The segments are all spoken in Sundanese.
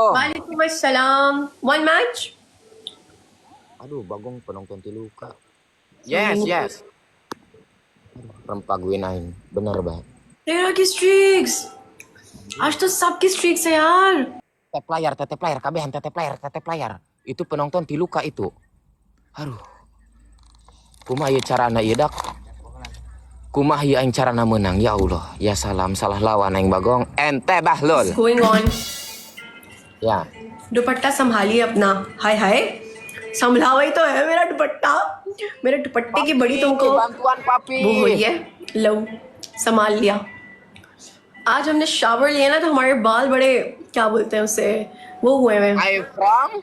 वालेकुम अस्सलाम. One match. Aduh, Bagong penonton Tiluka. Yes, yes. Rempah gue naik. Bener banget. 13 की स्ट्रीक्स. आज तो सबकी स्ट्रीक्स है यार. Tetep layar, tetep layar, kabehan tetep layar, tetep layar. Itu penonton Tiluka itu. Aduh. Kumaha ieu carana ieu dak? Kumaha ieu aing carana menang? Ya Allah, ya salam, salah lawan aing Bagong. Ente bahlul. Going on. Ya. दुपट्टा संभालिए अपना. हाय हाय, संभला हुआ ही तो है मेरा दुपट्टा. मेरे दुपट्टे की बड़ी तुमको bantuan papi. वो हो रही है. लो, संभाल लिया. आज हमने शावर लिया ना, तो हमारे बाल बड़े, क्या बोलते हैं उसे, वो हुए हैं. I from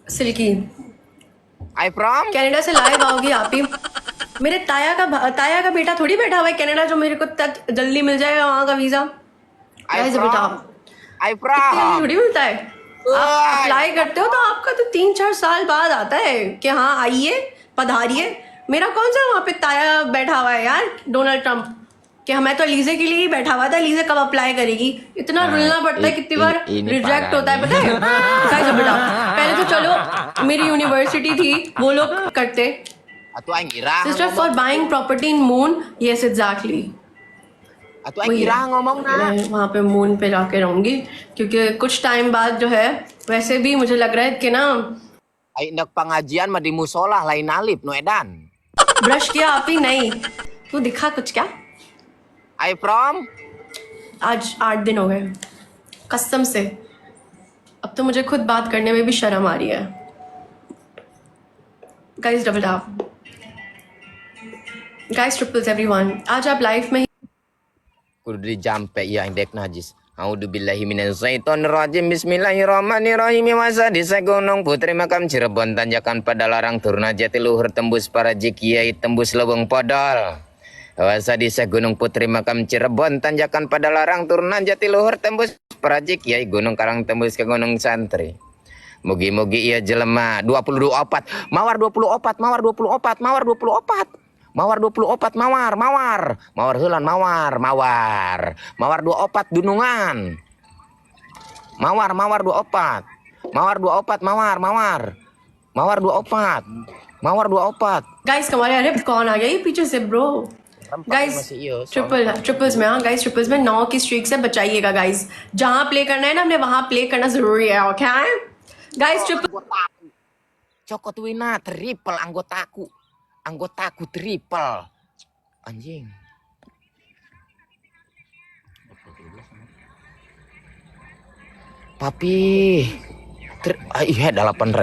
silkie. I from Canada से लाइव आओगी आप ही. मेरे ताया का बेटा थोड़ी बैठा हुआ है कनाडा, जो मेरे को तक जल्दी मिल जाएगा वहां का वीजा. I Guys, बेटा from I इतनी जल्दी from थोड़ी मिलता है. आप अप्लाई करते हो तो आपका तो 3-4 साल बाद आता है कि हाँ आइए पधारिए. मेरा कौन सा वहाँ पे ताया बैठा हुआ है यार, डोनाल्ड ट्रंप, कि हमें तो लीजे के लिए ही बैठा हुआ था, लीजे कब अप्लाई करेगी. इतना हाँ, रुलना पड़ता है, कितनी बार ini reject parah होता है nih. पता है. Guys, बेटा पहले तो चलो मेरी यूनिवर्सिटी थी, वो लोग करते. Atuh aing irah sister ngomong. For buying property in moon. Yes, exactly. Atuh aing वही है. irah ngomongna. मैं वहाँ पे मून पे जाके रहूंगी, क्योंकि कुछ टाइम बाद जो है, वैसे भी मुझे लग रहा है कि ना. Aing ndek pengajian mah di musola lain alif nu edan. Brush किया आप ही? नहीं तू दिखा कुछ क्या. I from आज 8 दिन हो गए कसम से. अब तो मुझे खुद बात करने में भी शर्म आ रही है. Guys, double tap. Guys, triples everyone. आज आप लाइफ में ही kudu dijampe ieu aing dek najis. A'udzubillahi minasyaitonirrajim. Bismillahirrahmanirrahim. Masa desa Gunung Putri makam Cirebon tanjakan Padalarang turna Jatiluhur tembus Paraji Kiai tembus Leuweung Podol. Wasa desa Gunung Putri makam Cirebon tanjakan Padalarang turna Jatiluhur tembus Paraji Kiai Gunung Karang tembus ke Gunung Santri. Mugi-mugi ieu jelema 24 mawar, 24 mawar, 24 mawar, 24 mawar, 24 mawar, mawar, mawar heulan, mawar, mawar, mawar, 24 dunungan, mawar, mawar, 24 mawar, 24 mawar, mawar, mawar, 24 mawar, 24. Guys कमाल. अरे कौन आ गया ये पीछे से bro? Guys, masih iyo. Triple triples में. हाँ guys, triples में 9 की स्ट्रीक्स है. बचाइएगा गाइस. जहां प्ले करना है ना हमने, वहां प्ले करना जरूरी है. Okay guys, triple. Anggotaku cokot wina triple, anggotaku, anggotaku triple, anjing. Papi ah, iya 8.000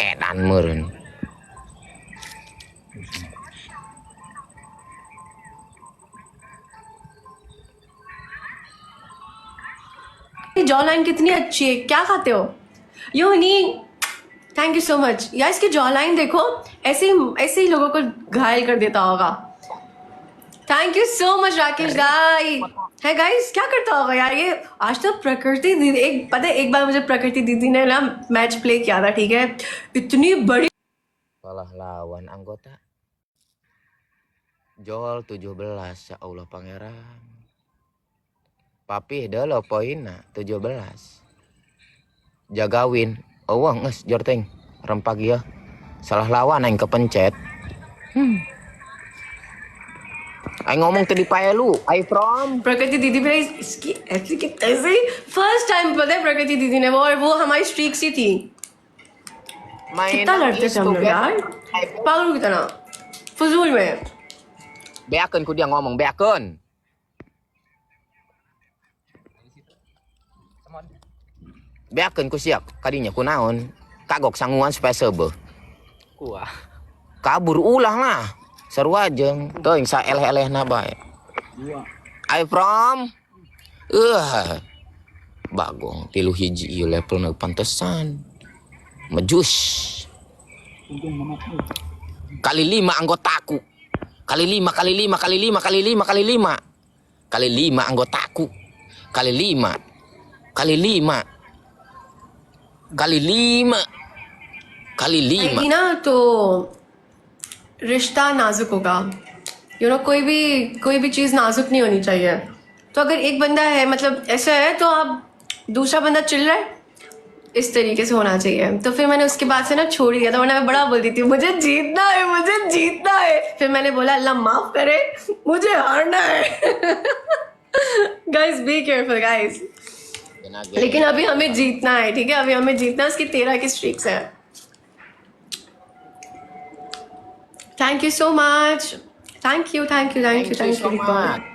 edan meureun. Jaw line कितनी अच्छी है. क्या खाते हो? योनी, thank you so much यार. इसकी जॉ लाइन देखो, ऐसे ही लोगों को घायल कर देता होगा. Thank you so much Rakesh दाई है. गाइस, क्या करता होगा यार ये. आज तो प्रकृति दीदी, एक पता है, एक बार मुझे प्रकृति दीदी ने ना मैच प्ले किया था, ठीक है, इतनी बड़ी Salah lawan anggota. Jol 17, ya Allah pangeran. Papi lo poinna 17. Jagawin. Oh geus jorteng. Rempag ya. Salah lawan aing kepencet. Aing ngomong tadi paelu. I from प्रकृति दीदी मेरा इसकी ऐसी की तैसी. फर्स्ट टाइम पता है प्रकृति दीदी ने वो, और वो हमारी स्ट्रीक्स ही थी. कितना लड़ते थे हम लोग यार, पागलों की तरह फजूल में. Beakeun ku dia ngomong, beakeun. Beakeun ku siap kadinya kunaon. Kagok sanguan supaya seubeuh. Kuah. Kabur ulah lah. Sarua jeung teuing saeleh-elehna bae. I from Bagong 3 hiji ieu levelna, pantesan. Mejus. Kali 5 anggotaku. Kali 5, kali 5, kali 5, kali 5, kali 5. Kali 5 anggotaku. Kali 5. Kali 5. Kali 5. Kali 5. आएगी ना तो रिश्ता नाजुक होगा. You know, कोई भी चीज़ नाजुक नहीं होनी चाहिए. तो अगर एक बंदा है, मतलब ऐसा है, तो आप दूसरा बंदा चिल रहा है, इस तरीके से होना चाहिए। तो फिर मैंने उसके बाद से ना छोड़ ही दिया था, वरना मैं बड़ा बोलती थी मुझे जीतना है, मुझे जीतना है। फिर मैंने बोला अल्लाह माफ करे, मुझे हारना है। Guys, be careful guys. लेकिन अभी हमें जीतना है, ठीक है? अभी हमें जीतना है। उसकी 13 की स्ट्रीक्स है। Thank you so much, thank you, thank you, thank you. Thank you thank so you. Much.